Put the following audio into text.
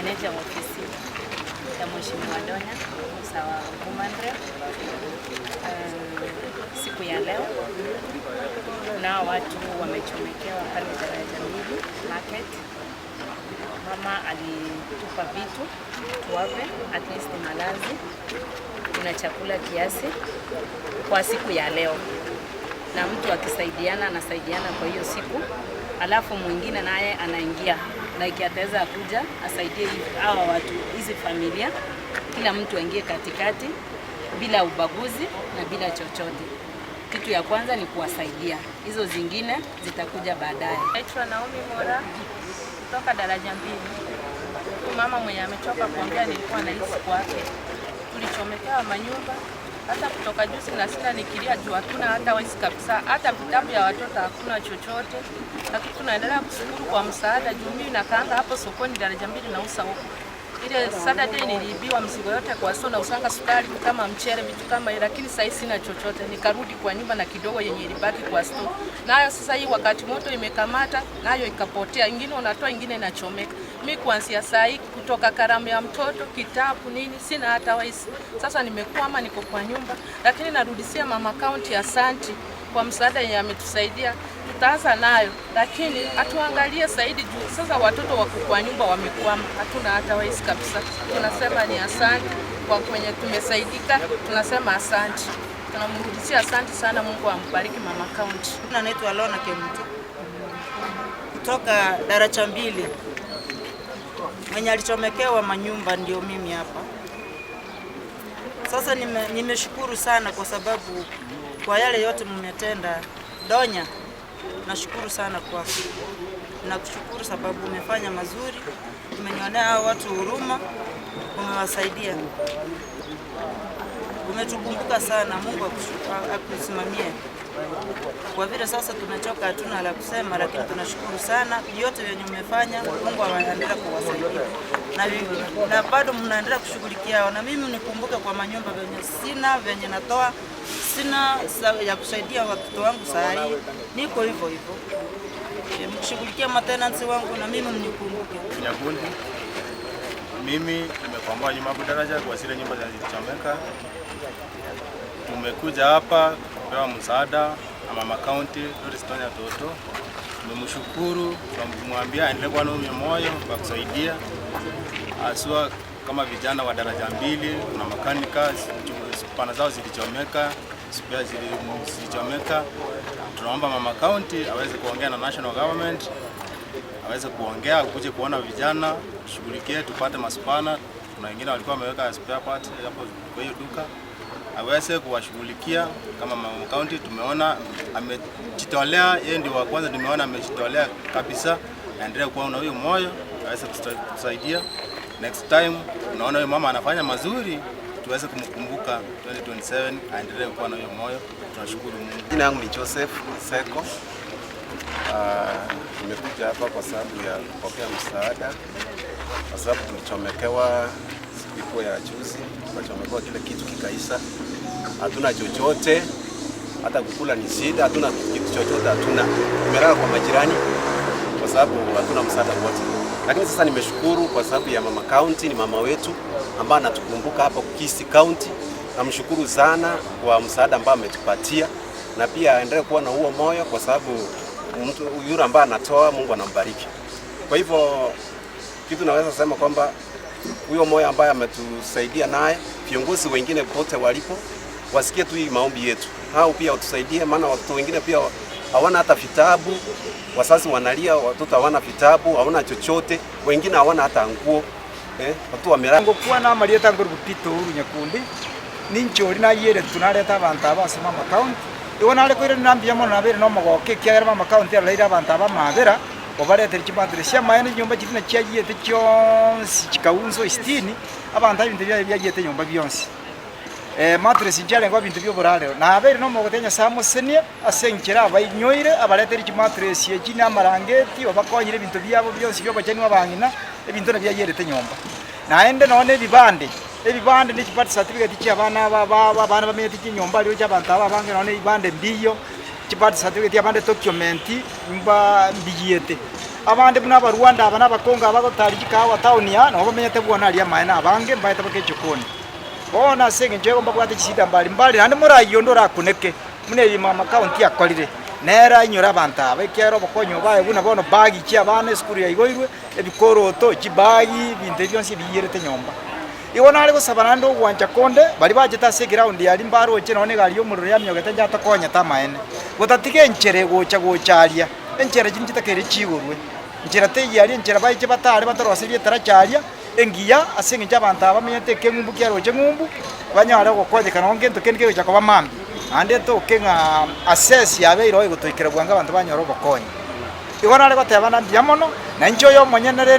Meneja wa ofisi ya Mheshimiwa Donya sawa woman rep. Siku ya leo na watu wamechomekewa pale Daraja Mbili market. Mama alitupa vitu tuwape, at least malazi, kuna chakula kiasi kwa siku ya leo, na mtu akisaidiana anasaidiana kwa hiyo siku, alafu mwingine naye anaingia like ataweza kuja asaidie hawa watu, hizi familia, kila mtu aingie katikati bila ubaguzi na bila chochote. Kitu ya kwanza ni kuwasaidia, hizo zingine zitakuja baadaye. Naitwa Naomi Mora kutoka Daraja Mbili. Huyu mama mwenye ametoka kuongea nilikuwa naishi kwake. Tulichomekewa manyumba hata kutoka juzi na sina nikilia juu hatuna hata wezi kabisa, hata vitabu ya watoto hakuna chochote, lakini tunaendelea kushukuru kwa msaada juu mimi nakaanga hapo sokoni Daraja Mbili nauza huko. Ile Saturday niliibiwa mzigo yote kwa so nauzanga sukari kama mchele vitu kama hiyo, lakini sasa sina chochote. Nikarudi kwa nyumba na kidogo yenye ilibaki kwa store. Nayo sasa hii wakati moto imekamata nayo ikapotea, ingine unatoa ingine inachomeka. Mi kuanzia saa hii kutoka karamu ya mtoto kitabu nini sina hata waisi. Sasa nimekwama, niko kwa nyumba, lakini narudishia mama county asanti kwa msaada yenye ametusaidia. Tutaanza nayo, lakini atuangalie zaidi juu sasa watoto wako kwa nyumba wamekwama, hatuna hata waisi kabisa. Tunasema ni asante kwa kwenye tumesaidika, tunasema asante, tunamrudishia asante sana. Mungu ambariki mama county. Naitwa Lona Kemutu kutoka Daraja Mbili. Mwenye alichomekewa manyumba ndio mimi hapa. Sasa nimeshukuru sana kwa sababu kwa yale yote mmetenda Donya, nashukuru sana kwako. Nakushukuru sababu umefanya mazuri, umenionea hao watu huruma, umewasaidia, umetukumbuka sana. Mungu akusimamie. Kwa vile sasa tumechoka, hatuna la kusema, lakini tunashukuru sana yote yenye umefanya. Mungu aendelea kuwasaidia na bado mnaendelea kushughulikia, na mimi nikumbuke kwa manyumba venye sina venye natoa sina ya kusaidia watoto wangu saa hii, niko hivyo hivyo, mkishughulikia matenansi wangu na mimi mnikumbuke. Nyakundi. Mimi nimekomboa nyumba hapo Daraja kwa zile nyumba zilizochomeka. Tumekuja hapa kupewa msaada na mama county Doris Tonya Toto. Tumemshukuru, tumemwambia aendelee kuwa na moyo kwa kusaidia haswa kama vijana wa Daraja Mbili. Kuna makanika spana zao zilichomeka, spare zilichomeka. Tunaomba mama county aweze kuongea na national government, aweze kuongea kuje kuona vijana, tushughulikie tupate maspana. Kuna wengine walikuwa wameweka spare part hapo kwa hiyo duka, aweze kuwashughulikia kama mama county. Tumeona amejitolea, yeye ndio wa kwanza tumeona amejitolea kabisa, aendelee kuwa na huyo moyo, aweze kutusaidia. Next time unaona huyo mama anafanya mazuri, tuweze kumkumbuka 2027, aendelee kuwa na huyo moyo. Tunashukuru Mungu. Jina yangu ni Joseph Seko. Nimekuja hapa kwa sababu ya kupokea msaada, kwa sababu tulichomekewa siku ya juzi, tukachomekewa kile kitu kikaisha, hatuna chochote, hata kukula ni shida, hatuna kitu chochote, hatuna. Tumelala kwa majirani kwa sababu hatuna msaada wote. Lakini sasa nimeshukuru kwa sababu ya mama county, ni mama wetu ambaye anatukumbuka hapa Kisii County. Namshukuru sana kwa msaada ambao ametupatia, na pia aendelee kuwa na huo moyo, kwa sababu mtu yule ambaye anatoa Mungu anambariki. Kwa hivyo kitu naweza sema kwamba huyo moyo ambaye ametusaidia naye, viongozi wengine pote walipo wasikie tu hii maombi yetu, hao pia watusaidie, maana watoto wengine pia hawana hata vitabu, wazazi wanalia, watoto hawana vitabu, hawana chochote, wengine hawana hata nguo, watu wamelala. Ngokwana amarieta ngorigupita Uhuru Nyakundi ninchori nayere tunareta abantu aba ase mama county igo nare koire nambia mono nabere no mogoka ekiagera mama county araire abantu aba mabera obaretere chimatire chiamaene nyomba chiri na chiayete chionsi chikaunso sitini abantu ebinto biaye biayete nyomba bionsi mattress nchiarengwa ebinto bia oborarero nabere no mogote Nyasaye amosenie ase enchera abainyoire abaretere chimattress echi na amarangeti obakonyire ebinto biabo bionsi bia obochenu abang'ina ebinto nabiayerete nyomba naende nonye ebibande ebibande na chibirth certificate chia abana aba babo abana bamenyete chinyomba aria chia abanto aba abange nonye ebibande mbiyo chibirth certificate abande document mba mbiyete. Abande buna Abarwanda aba na Abakongo aba bagotari chikahawa town aa, nabo bamenyete bwona aria amaene abange mbaete baka echokoni. Bono ase eng'encho igo mbabwate chisida mbari mbari naende morayie onde orakuneke buna ebi mama county akorire, nere ainyore abanto aba ekiagera obokonyi obaye buna bono bagi chia abana esukuru yaigoirwe, ebikoroto, chibagi, ebinto ebi bionsi ebiyierete nyomba. Igo nare gosaba naende ogwancha konde, baria bachete ase eground aria mbaroche nonya na egari y'omorero yamiogete nchiatokonyete amaene, gotatiga enchera egocha gocha aria, enchera chiria nchitakeire chigorwe. Nchera teiyo aria, enchera baiche batare batoroserie etaracha aria, engiya, ase eng'encho abanto aba bamenyete ekeng'umbu kiaroche ng'umbu, banyare gokonyeka nonye gento kende kegocha koba mambia, naende etoke ng'a assess yabeire oo egotoikera bwango abanto banyore obokonyi. Igo nare goteba na mbuya mono, na inche oyo omonyene rende.